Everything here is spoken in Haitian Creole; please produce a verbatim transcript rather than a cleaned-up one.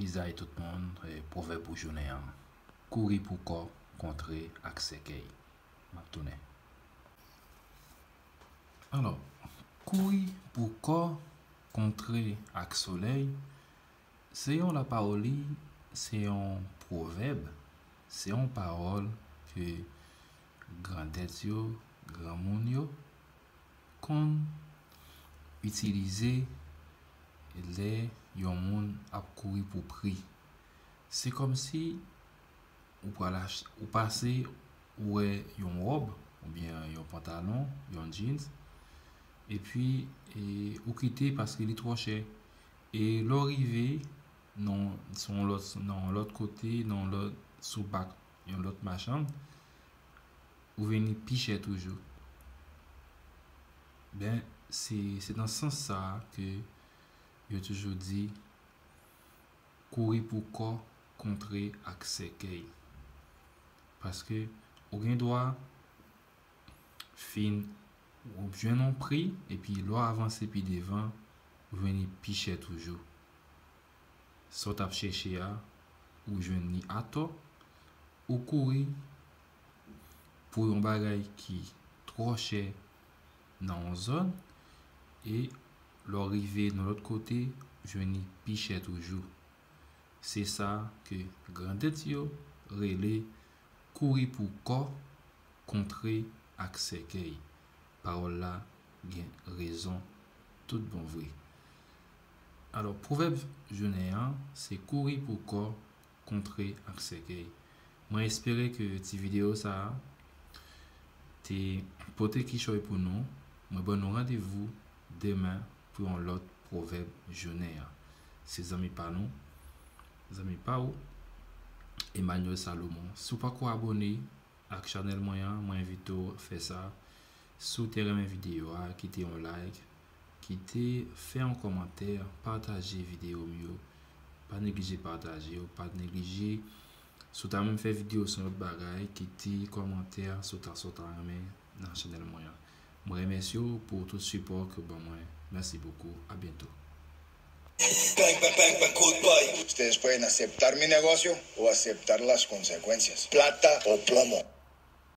Vizaj tout moun, e, pwovèb pou jounen an. Kouri pou kò, kontre ak sèkèy. M ap tounen. Alò, kouri pou kò, kontre ak solèy, se yon lapawoli, se yon pwovèb, se yon pawòl ke grandèt yo, granmoun yo konn itilize lè yon moun ap kouri pou pri. Se kòmsi ou pral ach-, ou pase, ou wè yon wòb oubyen yon pantalon, yon jeans, epi, e, ou kite paske li twò chè. E lè w rive nan, sou yon lòt, nan yon lòt kote, nan yon lòt, sou bak yon lòt machann, ou vini pi chè toujou. Ben, se, se nan sans sa a ke yo toujou di, kouri pou kò, kontre ak sèkèy. Paske ou gen dwa fin ou jwenn yon pri, epi lè w avanse pi devan, ou jwenn li pi chè toujou. Sa w t ap chèche a, ou jwenn li atò, ou kouri pou yon bagay ki twò chè nan yon zòn, e lè w rive nan lòt kote, ou jwenn li pi chè toujou. Se sa ke grandèt yo rele kouri pou kò, kontre ak sèkèy. Pawòl la gen rezon tout bon vre. Alò, pwovèb jounen an, se kouri pou kò, kontre ak sèkèy. Mwen espere ke ti videyo sa a te pote kichòy pou nou. Mwen ban nou randevou demen pou yon lòt pwovèb jounen an. Se zanmi pa nou, zanmi pa ou, Emmanuel Salomon. Si w pako abòne ak chanèl mwen an, mwen envite w fè sa. Si w te renmen videyo a, kite yon like, kite, fè yon kòmantè, pataje videyo m yo. Pa neglije pataje yo, pa neglije, si w ta menm fè videyo sou yon lòt bagay, kite kòmantè, si w ta, si w ta renmen nan chanèl mwen an. Mwen remèsye w pou tout sipò ke w ban mwen. Mèsi bokou. A byento. Bang, bang, bang, bang, kout bay. ¿Ustedes pueden aceptar mi negocio o aceptar las consecuencias? Plata o plomo.